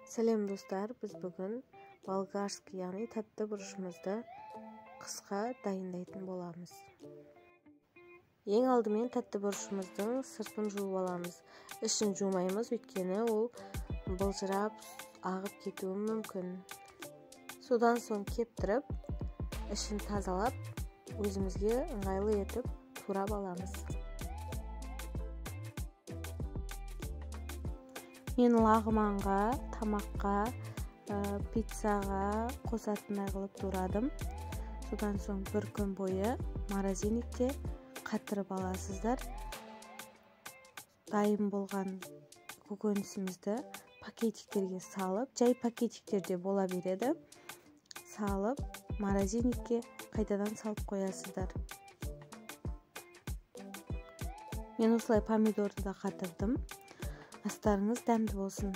Сәлем достар, біз бүгін болгарский, яғни тәтті бұрышымызды қысқа дайындайтын боламыз. Ең алдымен тәтті бұрышымыздың сыртын жуып аламыз. Ішін жумаймыз, өйткені ол былжырап ағып кетуі мүмкін. Содан соң кептіріп, ішін тазалап, өзімізге ыңғайлы етіп турап аламыз. Мен лағманға, тамаққа, пиццаға қосатындай қылып турадым. Содан соң бір күн бойы морозильникте қатырып аласыздар. Дайын болған көкөнісімізді пакетиктерге салып, жай пакетиктерде бола береді, салып морозильникке қайтадан салып қоясыздар. Мен осылай помидорды да қатырдым. Астарыңыз дәмді болсын.